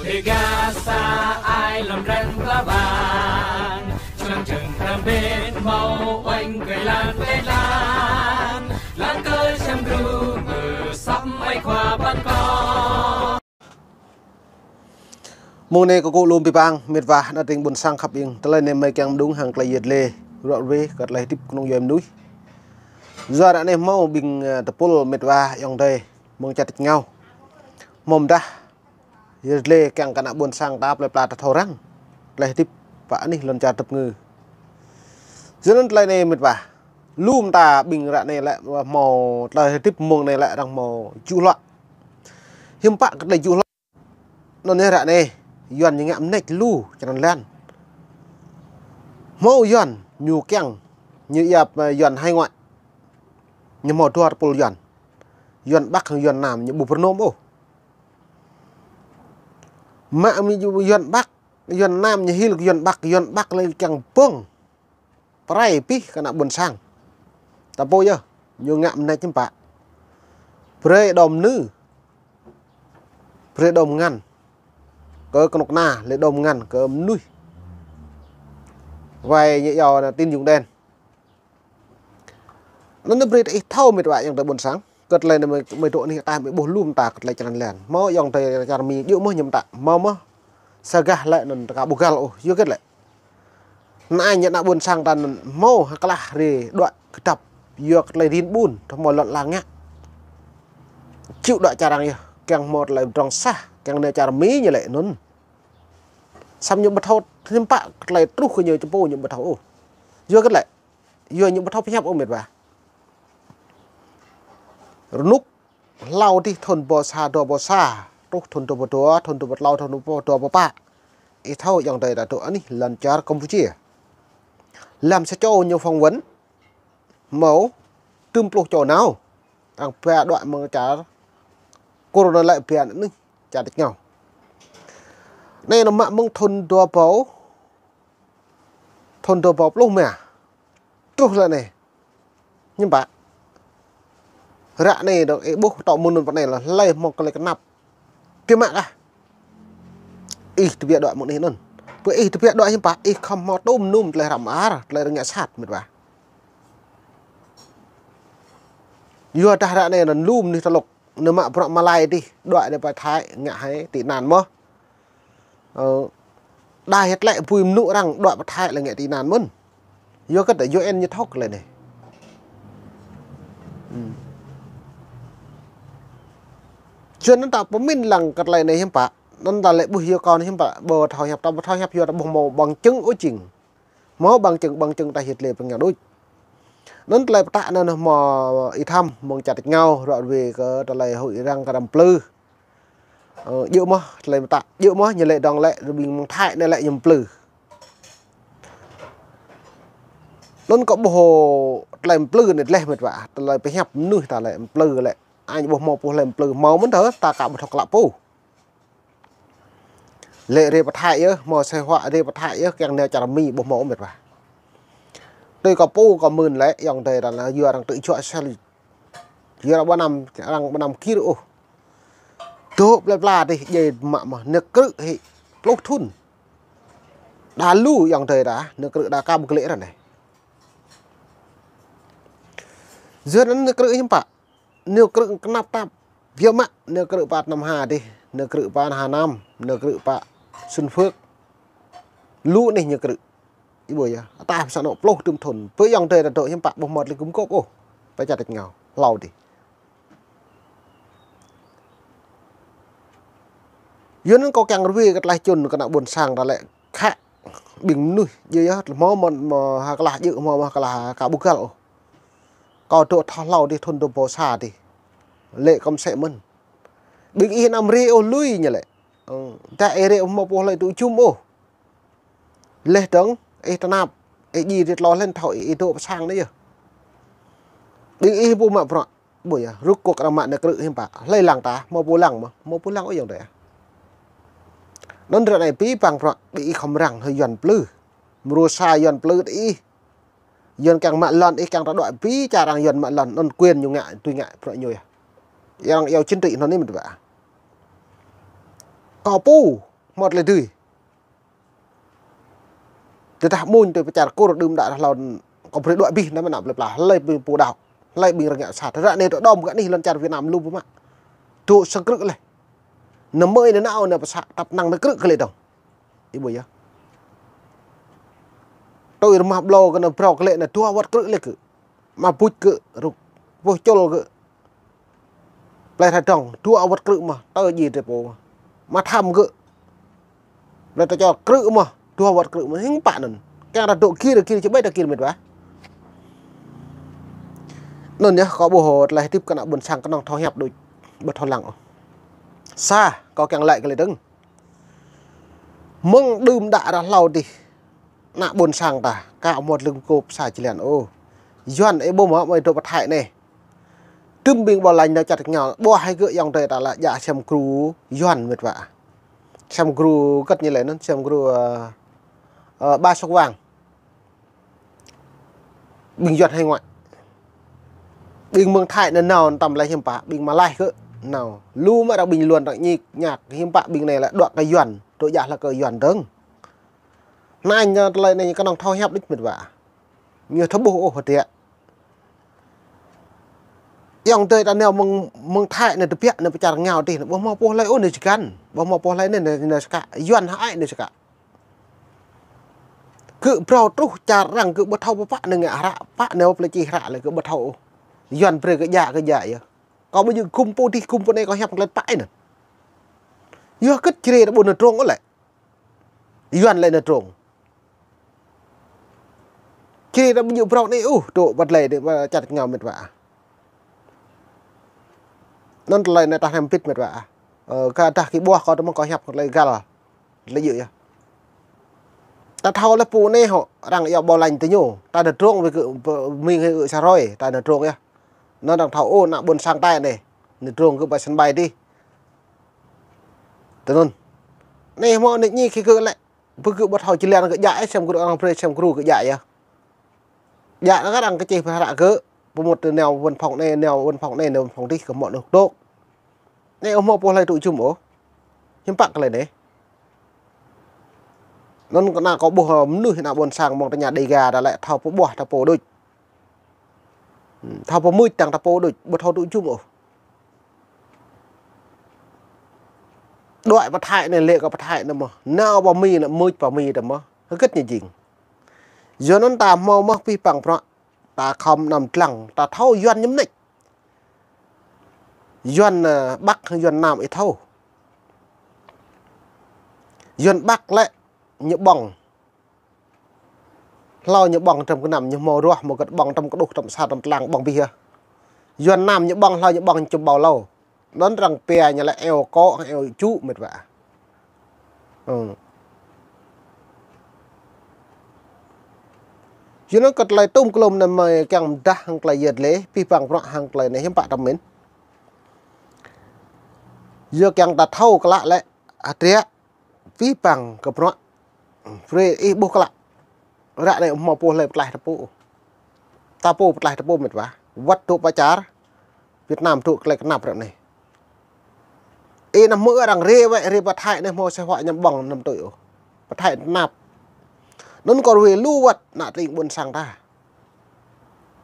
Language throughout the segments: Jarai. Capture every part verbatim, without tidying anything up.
Ê ga sa ai lŏm ren pla bang, čơnăng čơng pram bên hmâo uêñ kơi lan kơi lan, lan kơi čăm gru mơ săp ai khua păn kơ. Mông anai kơ kâo lŏm pi bang, mĕt wa, ană tring ƀuôn sang khăp ing, tơlơi anai mơi kiăng mơđung hăng tơlơi yet lê, ruă ruê, kơ tơlơi hơdip kơnung djuai mơnuih. Yua ră anai hmâo ƀing, ơ, tơpul mĕt wa, ayŏng adơi, mơ̆ng čar tač rơngiao. Hmâo mơdah, yet lê kiăng kơ ană ƀuôn sang ta plơi pla ta thâo răng. Tơlơi hơdip pă anih lŏn čar tơpơngư. Yua anŭn tơlơi anai mĕt wa. Lu mơta ƀing ră anai lĕ hmâo tơlơi hơdip mông anai lĕ arăng hmâo juh hloh. Hiư̆m pă kơ tơlơi juh hloh. Anŭn yơh ră anai, Yuan ñu ngă mơneč lu, čơnăn lan. Hmâo Yuan, ñu kiăng, ñu yap, ơ, Yuan hải ngoại. Ñu hmâo dua tơpul Yuan. Yuan Bắc hăng Yuan Nam, ñu ƀu pơrơnôm ôh. Mă mi Yuan Bắc, Yuan Nam ñu hil kơ Yuan Bắc, Yuan Bắc lĕ kiăng ƀơ̆ng. Pơrai pih kơ ană ƀuôn sang. Ta pô yơh, ñu ngă mơneč hiư̆m pă. Brơi đom nư. Brơi đom ngăn. Kơ kơnuk kơna, lĕ đom ngăn, kơ mơnuih. Wai ñu yua ană tín dụng đen. Anŭn brơi ta ih thâo mĕt wa ayŏng adơi ƀuôn sang. Kơ tơlơi anai mơi, mơi dŏ anih ta mơi ƀuh lu mơta kơ tơlơi čơnăn lan. Hmâo ayŏng adơi čar Mi djơ̆ mơ̆ ñu mơta. Hmâo mơ̆ sa gah lĕ anŭn ta ka ƀu găl ôh. Yua kơ tơlơi. Anai ñu ană ƀuôn sang ta anŭn hmâo hơklah rê đuaĭ kơdăp. Yua kơ tơlơi rin ƀun, ta hmâo lŏn ala ngă. Ču đuaĭ čar arăng yơh, kiăng hmâo tơlơi pơdrŏng sah, kiăng anai čar Mi ñu lĕ anŭn. Samơ̆ ñu ƀu thâo, hiư̆m pă kơ tơlơi truh kơ ñu čơpô ñu ƀu thâo ôh. Yua kơ tơlơi. Yua ñu ƀu thâo pơhiăp ôh mĕt wa. Rơnŭk hlâo dih thŭn dua ƀâo sa, dua ƀâo sa, truh thŭn dua ƀâo dua, thŭn dua ƀâo klâo, thŭn dua ƀâo, dua ƀâo pă. Ih thâo ayŏng adơi ta dŏ anih lŏn čar Campuchia. Lăm sa čô ñu phỏng vấn, hmâo tơm pluh čô nao. Arăng ba đuaĭ mơ̆ng čar Corona lĕ ba anih čar tač rơngiao. Anai nao mă mơ̆ng thŭn dua ƀâo, thŭn dua ƀâo pluh rơma. Truh lĕ anai. Hiư̆m pă. Ră anai dŏ ih ƀuh tŏ mơ̆ng anŭn pơ anai lĕ hlơi hmâo tơlơi kơnăp. Biă mă kah. Ih tơbiă đuaĭ mơ̆ng anih anŭn. Pơ ih tơbiă đuaĭ hiư̆m pă, ih khŏm hmâo tŭm nŭm tơlơi răm ar, tơlơi rơngiă sat mĕt wa. Yua dah ră anai anŭn lu mơnuih tơlŭk. Nao mă bruă Malai dih, đuaĭ dih pơ Thái, ngă hai tị nạn mơ̆n. Ơ, đa hiăt lĕ bui mơnŭ arăng đuaĭ pơ Thái lĕ ngă tị nạn mơ̆n. Yua kơ tơlơi U N ñu thâo kơ tơlơi anai. Hmm. Yua anŭn ta pơmĭn lăng kơ tơlơi anai hiư̆m pă. Anŭn ta lĕ ƀuh yua kơ anai hiư̆m pă, ƀu thâo hiăp, ta ƀu thâo hiăp yua ta ƀu hmâo bằng chứng ôh jing. Hmâo bằng chứng, bằng chứng ta hiăt lĕ pơngă đôč. Anŭn tơlơi pơtă anŭn hmâo ih thăm, mơ̆ng čar tač rơngiao, ruă ruê kơ tơlơi huĭ arăng kơ đăm plư. Ơ, djơ̆ mơ̆, tơlơi mơta, djơ̆ mơ̆, ñu lĕ dŏng lĕ, rơbing mơ̆ng Thái anai lĕ ñu plư. Anŭn kơ ƀuh tơlơi plư anai lĕ mĕt wa, tơlơi pơhiăp mơnuih ta lĕ plư lĕ. Ai ƀuh hmâo pô lĕ plư, hmâo mơ̆n tơ, ta ka ƀu thâo klă pô. Lĕ rê pơ Thái yơh, hmâo sai huă rê pơ Thái yơh, kiăng nao čar Mi ƀuh hmâo mĕt wa. Tui kơ pô kơ mưn lĕ, ayŏng adơi ta lĕ, yua arăng tŭ juă sel. Yua arăng ƀu năm, arăng ƀu năm kir ôh. Dŏ plơi pla dih, djai mă mơ̆n, nao krư̆ hĭ, pluh thŭn. Đa lu ayŏng adơi ta, nao krư̆ đa ka ƀu glĕ ră anai. Yua anŭn nao krư̆ hiư̆m pă. Nao krư̆ kơnăp tap. Biă mă, nao krư̆ pơ Nam Hà dih, nao krư̆ pơ Hà Nam, nao krư̆ pơ Xuân Phước. Lu anih nao krư̆. Ih ƀuh yơh, ta pơsă nao pluh tŭm thŭn. Pơ ayŏng adơi ta dŏ hiư̆m pă ƀu hmâo tơlơi gum gôp ôh. Pơ čar tač rơngiao, hlâo dih. Yua anŭn kâo kiăng rơwê kơ tơlơi čun kơ ană ƀuôn sang ta lĕ khă ƀing mơnuih. Djơ̆ yơh, hmâo mơ̆n, mơ̆ hơklah djơ̆, hmâo mơ̆ hơklah ka ƀu găl ôh. Kâo dŏ thâo hlâo dih thŭn dua ƀâo sa dih. Lĕ kơ mơsĕ mơ̆n. Ƀing ih anăm rê ôh lui ñu lĕ. Ơ, dah ih rê hmâo pô hlơi tŭ jum ôh. Leh dơ̆ng, ih tơnap, ih djai dih tlâo leh thâo ih, ih dŏ pơ sang anai yơh. Ƀing ih ƀu mă bruă, ƀu yơh, rŭk kŏk arăng mă nao krư̆ hiư̆m pă, hlơi lăng ta, hmâo pô lăng mơ̆, hmâo pô lăng ôh ayŏng adơi. Anŭn ră anai pi păng bruă, ƀing ih khŏm răng hĭ Yuan plư. Mrô sa Yuan plư tơ ih. Yuan kiăng mă lŏn, ih kiăng ta đuaĭ pi čar arăng Yuan mă lŏn, anŭn quyền ñu ngă, tui ngă bruă ñu yơh. Arăng iâu chính trị anŭn anai mơ̆n tơpă. Kâo pô, hmâo tơlơi dưi. Tơdah mơ̆ng tui pơčar Kur đưm đă rah hlâo kơ brơi đuaĭ abih anăm ană plơi pla, hlơi ƀing pô đaŏ, hlơi ƀing rơngiă sat. Ră anai tơdŏm gah anih lŏn čar Việt Nam lu biă mă. Tŭ sơkrư̆ leh. Anăm mơi anai nao anai pơsă tăp năng anai krư̆ kơ lĕ dong. Ih ƀuh yơh. Tui rơmah ƀlâo kơ anai brâo kơ lĕ anai dua wơ̆t krư̆ lĕ kơ. Mă buč kơ rŭk. Pôh čôl kơ. Plei Hra Dong, dua wơ̆t krư̆ mơh, tơ ji tơ pô. Mă Tham kơ. Plei Tơčô krư̆ mơh, dua wơ̆t krư̆ mơh, hiư̆m pă anŭn. Kiăng ta dŏ gir, gir čơbơi ta gir mĕt wa. Anŭn yơh, kâo ƀuh tơlơi hơdip kơ ană ƀôn sang kơnơ̆ng thâo hiăp đôč, ƀu thâo lăng ôh. Sa, kâo kiăng laĭ kơ lĕ dơ̆ng. Mơ̆ng đưm đă rah hlâo dih, ană ƀôn sang ta, ka hmâo lưng kôp sa jơlan ôh. Yuan ih ƀuh mơ̆, mơi dŏ pơ Thái anai. Tơm ƀing ƀô̆ lañ nao čar tơngia, ƀuh hai gơ̆ ayŏng adơi ta lĕ djă sem gru Yuan mĕt wa. Sem gru kơ̆t ñu lĕ anŭn, sem gru, ơ, ơ, Ba Sộc Wang. Ƀing Yuan hải ngoại. Ƀing mơ̆ng Thái anai nao tơm lĕ hiư̆m pă, ƀing Malay kơ nao. Lu mă arăng ƀing Luan arăng ñik ñak hiư̆m pă ƀing anai lĕ dŏ kơ Yuan, dŏ djă hlak kơ Yuan dơ̆ng. Anai ñu tơlơi anai kơnơ̆ng thâo hiăp đôč mĕt wa. Ñu thâo ƀuh ôh hơdră. Ayŏng adơi ta nao mơ̆ng, mơ̆ng Thái anai tơbiă anai pơčar ngao dih, ƀu hmâo pô hlơi ôh anai čơkăn. Ƀu hmâo pô hlơi anai, anai, anai sơkă. Yuan hơai anai sơkă. Gơ̆ brâo truh čar arăng gơ̆ ƀu thâo pơpă anai ngă hră, pă anai plei čih hră lĕ gơ̆ ƀu thâo ôh. Yuan brơi gơ̆ djă, gơ̆ djă yơh. Kâo ƀu djơ̆ gum pô dih, gum pô anai kâo hiăp tơlơi pă anŭn. Yua kơ Jrai ta ƀu nao drông ôh lĕ. Yuan lĕ nao drông. Jrai ta ƀu djơ̆ brâo anai ôh, dŏ pơ tơlơi anai, pơ čar tơngia mĕt wa. Anŭn tơlơi anai ta hrăm pĭt mĕt wa. Ơ, kơ dah kơ ƀuh kâo tơmơ̆ng kâo hiăp tơlơi găl. Lĕ djơ̆ yơh. Ta thâo lĕ pô anai hŏ, arăng yua ƀô̆ lañ tơ ñu. Ta nao drông wơ̆t kơ, pơ, mĭn hơi ư sa roi, ta nao drông yơh. Anŭn arăng thâo ôh, ană ƀôn sang ta anai. Nao drông kơ ƀơi sân bay dih. Tui anŭn. Anai hmâo anai ñi kơ gơ̆ lĕ. Ƀu gơ̆ ƀu thâo jơlan gơ̆ djă, sem gru arăng brơi, sem gru gơ̆ djă yơh. Djă anŭn arăng kơčih pơhră gơ̆, pơmŭt nao văn phòng anai, nao văn phòng anai, nao văn phòng dih kơ hmâo anŭn dŏ. Anai ƀu hmâo pô hlơi tŭ jum ôh. Hiư̆m pă kơ lĕ anai. Anŭn kơ ană kâo ƀuh mơnuih ană ƀôn sang mơ̆ng tơña Dega ta lĕ thâo pơƀuah ta pô đôč. Thâo pơmưč tăng ta pô đôč, ƀu thâo tŭ jum ôh. Đuaĭ pơ Thái anai lĕ kơ pơ Thái anai mơ̆n. Nao pơ Mi anai mưč pơ Mi ta mơ̆n. Hơget ñu jing. Yua anŭn ta hmâo mơ̆n pih păng prăk. Ta khŏm anăm lăng, ta thâo Yuan ñu mơneč. Yuan, ơ, Bắc, Yuan Nam ih thâo. Yuan Bắc lĕ ñu ƀơ̆ng. Hlâo ñu ƀơ̆ng tơm kơnăm, ñu hmâo ruah, hmâo gơ̆t ƀơ̆ng tơm kơđuh, tơm sa, tơm tơlang ƀơ̆ng abih yơh. Yuan Nam ñu ƀơ̆ng, hlâo ñu ƀơ̆ng čum ƀâo hlâo. Anŭn arăng pia ñu lĕ eo kŏ, eo čŭ mĕt wa. Ơ. Yua anŭn kơ tơlơi tŭm klum anai mơi kiăng mơdah hăng tơlơi yơh lĕ, pih păng prăk hăng tơlơi anai hiư̆m pă tơmin. Yua kiăng ta thâo klă lĕ, hơdră. Pih păng kơ prăk. Brơi ih ƀuh klă. Ră anai ƀu hmâo pô hlơi pơtlaih ta pô. Ta pô pơtlaih ta pô mĕt wa. Wơ̆t dŏ pơ čar Việt Nam dŏ tơlơi kơnap ră anai. Ih anăm hmư̆ arăng rai wơ̆t, rai pơ Thái anai hmâo sĕ huă ñu ƀơ̆ng anăm tui ôh. Pơ Thái tơnap. Anŭn kơ ruai lu wơ̆t ană tring ƀôn sang ta.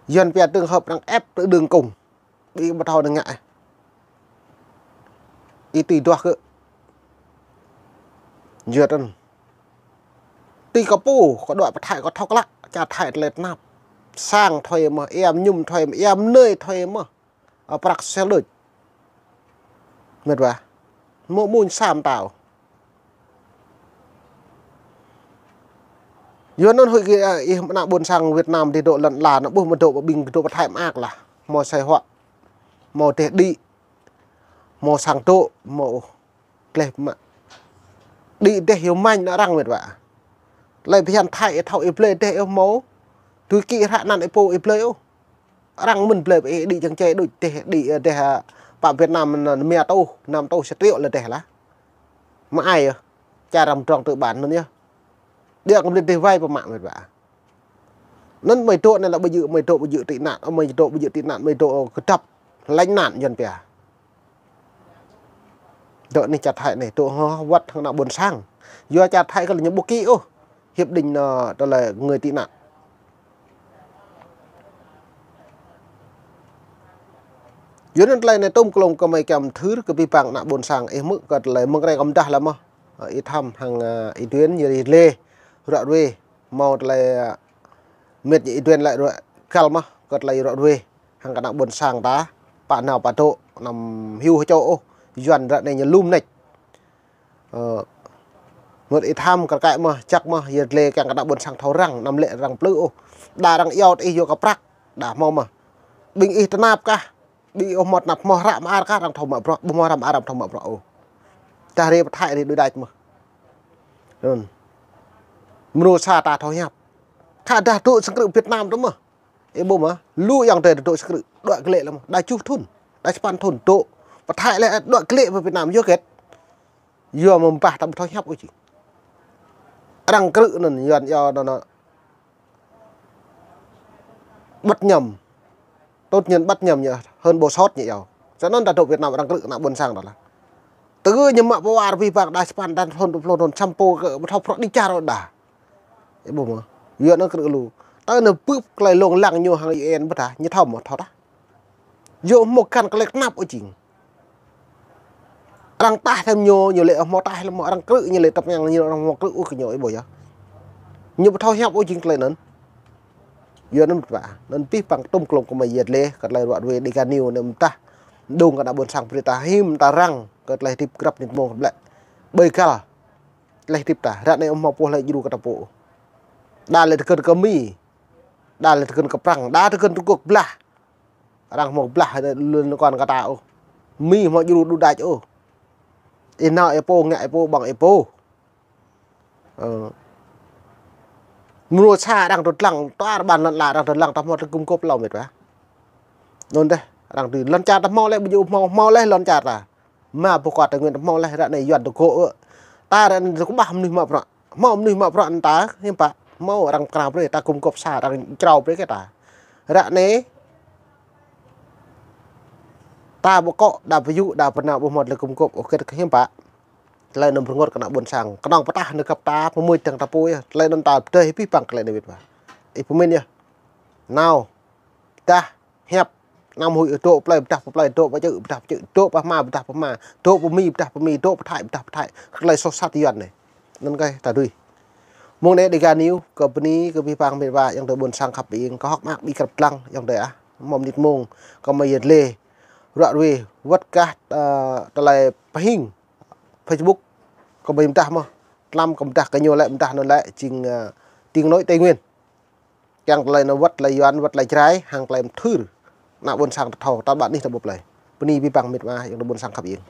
Yuan pia trường hợp arăng ép tơ đường cùng. Ƀu thâo anai ngă. Ih tui duah kơ. Yua anŭn. Tui kơ pô, kơ dŏ pơ Thái kơ thâo klă, čar Thái tơlơi tơnap. Sang thâo mơ̆n, ia mơñum thâo mơ̆n, ia mơnơi thâo mơ̆n. Ơ, prăk sel đôč. Mĕt wa. Mơ̆ mŭn sam tao. Yua anŭn hơi kơ, ơ, ih ană ƀôn sang Việt Nam dih dŏ lŏn ala, anŭn ƀuh mơ̆ dŏ ƀing dŏ pơ Thái mơak lah. Hmâo sĕ huă. Hmâo dêh đĭ. Hmâo sang dŏ, hmâo gleh mă. Đĭ dêh yua mañ anŭn arăng mĕt wa. Tơlơi phiăn Thái ih thâo ih blơi dêh ih hmâo. Tui kĭ hră anăn ih pô ih blơi ôh. Arăng mơ̆n blơi ih đĭ jăng čê đôč dêh đĭ, ơ, dêh, ơ, pă Việt Nam anŭn mia tuh, năm tuh sa triệu lĕ dêh lah. Mă ai yơh. Čar arăng mdrŏng tơ ƀan anŭn yơh. Đĭ kơ blơi dêh wai pơmă mĕt wa. Anŭn mơi dŏ anai lĕ ƀu djơ̆, mơi dŏ ƀu djơ̆ tị nạn, mơi dŏ ƀu djơ̆ tị nạn, mơi dŏ kơdŏp lánh nạn Yuan pia. Dŏ anih čar Thái anai, dŏ hŏ wơ̆t hăng ană ƀôn sang. Yua čar Thái kơ lĕ ñu ƀu ký ôh hiệp định anŭn tơlơi người tị nạn. Yua anŭn tơlơi anai tơm klông kơmơi kiăng thâo kơ abih bang ană ƀôn sang ih hmư̆ kơ tơlơi mơ̆ng ră anai kơ mdah laih mơ̆. Ơ, Y Thăm hăng, ơ, Y Duen, yơh ri lĕ ruă ruê. Hmâo tơlơi, ơ, mĕt ñu Y Duen lĕ ruă găl mơ̆, kơ tơlơi ruă ruê. Hăng kơ ană ƀôn sang ta, pă nao pă dŏ, anăm hyu hơčŏ ôh, Yuan ră anai ñu lŏm nač. Ơ, mơ̆t Y Thăm kar kaĭ mơ̆, čăk mơ̆, yơh lĕ kiăng kơ ană ƀôn sang thâo răng, anăm lĕ răng plư ôh. Đa răng iâu tơ ih yua kơ prăk, đa hmâo mơ̆. Ƀing ih tơnap kah, ƀing ih ƀu hmâo tơnap hmâo hră mơar kah, răng thâo mă bruă, ƀu hmâo hră mơar răng thâo mă bruă ôh. Tah rê pơthai rê đuaĭ đač mơ̆. Anŭn. Mrô sa ta thâo hiăp. Khă dah dŏ sang krư̆ Việt Nam tơ mơ̆. Ih ƀuh mơ̆, lu ayŏng adơi dŏ sang krư̆, đuaĭ glaĭ laih mơ̆, đa tơjuh thŭn, đa sapăn thŭn dŏ. Pơthai lĕ đuaĭ glaĭ pơ Việt Nam yua hơget? Yua mơ̆ ƀah ta ƀu thâo hiăp ôh či. Arăng krư̆ anŭn Yuan iâu anŭn, anŭn. Bất nhầm. Tốt nhân bất nhầm nhỉ, hơn bộ sót nhỉ iâu. Sơnăn ta dŏ Việt Nam arăng krư̆ ană ƀôn sang ta laih. Tơ ñu mă pơwar abih bang đa sapăn, đa thŭn, dua pluh thŭn, samơ̆ kơ ƀu thâo prŏ đĭ čar ôh đa. Ih ƀuh mơ̆. Yua anŭn krư̆ lu. Tơ anŭn bưp tơlơi lông lăng ñu hăng U N ƀu tah, ñu thâo mơ̆ thâo tah. Yua hmâo kăn tơlơi tơnap ôh jing. Arăng tah tơm ñu, ñu lĕ hmâo tah lĕ hmâo arăng krư̆, ñu lĕ tơp ñang ñu arăng hmâo krư̆ ôh kơ ñu, ih ƀuh yơh. Ñu ƀu thâo hiăp ôh jing tơlơi anŭn. Yua anŭn ƀu tah. Anŭn abih bang tơm klông kơmơi yơh lĕ, kơ tơlơi ruă ruê Dega News anŭn ƀu tah. Dŏng kơ ană ƀôn sang brơi ta him ta răng, kơ tơlơi hơdip grăp nit mông ƀlĕ. Ƀơi găl. Tơlơi hơdip ta, ră anai ƀu hmâo pô hlơi djru kơ ta pô. Đa lĕ tơkơn kơ Mi. Đa lĕ tơkơn kơ Prăng, đa tơkơn Trung Quốc blah. Arăng hmâo blah lŏn kŏn kơ ta ôh. Mi hmâo djru đu đač ôh. Ih nao ih pô, ngă ih pô, ƀơ̆ng ih pô. Ơ. Mrô sa arăng dŏ lăng, tuar ƀan lŏn ala arăng dŏ lăng, ta hmâo tơlơi gum gôp hlâo mĕt wa. Anŭn dêh, arăng dŏ lŏn čar ta hmâo lĕ, ƀu djơ̆ hmâo, hmâo lĕ lŏn čar ta. Mă boh kơt Tây Nguyên ta hmâo lĕ, ră anai Yuan dŏ gŏ ơ. Ta ră anai dŏ kơƀah mơnuih mă bruă. Hmâo mơnuih mă bruă anŭn ta, hiư̆m pă. Hmâo arăng pơkra brơi, ta gum gôp sa, arăng črâo brơi kơ ta. Ră anai, ta ƀu kŏ, đa pơyŭ, đa pơnao ƀu hmâo tơlơi gum gôp, ôh kơ hiư̆m pă. Tơlơi anŭn rơngot kơ ană ƀôn sang. Kơnơ̆ng pơtah anŭn găp ta, pơmưč dơ̆ng ta pô yơh. Tơlơi anŭn ta pơdơi abih bang tơlơi anŭn wĭt wa. Ih pơmĭn yơh. Nao. Tah. Hiăp. Anăm huĭ dŏ plơi pơdah pơ plơi, dŏ pơ čư̆ pơdah pơ čư̆, dŏ pơ hma pơdah pơ hma, dŏ pơ Mi pơdah pơ Mi, dŏ pơ Thái pơdah pơ Thái. Tơlơi soh sat Yuan anai. Anŭn kơ ta dưi. Mơ̆ng anai Dega News, kơ bơni, kơ abih bang mĕt wa, ayŏng adơi ƀôn sang khăp ing, kơ hŏk mơak ƀing krăp lăng, ayŏng adơi ah. Mơ̆ng mơnit mông, kơmơi yơh lĕ. Ruă ruê, wơ̆t kah, ơ, tơlơi pơhing. Facebook, kơmơi mơdah mơ̆. Tlam kơ mơdah kơ ñu lĕ mơdah anŭn lĕ, jing, ơ, Tiếng Nói Tây Nguyên. Kiăng tơlơi anŭn wơ̆t tơlơi Yuan, wơ̆t tơlơi Jrai, hăng tơlơi mơthưr. Ană ƀôn sang ta thâo, ta ƀă anih ta ƀuh plơi. Bơni abih bang mĕt wa, ayŏng adơi ƀôn sang khăp ing.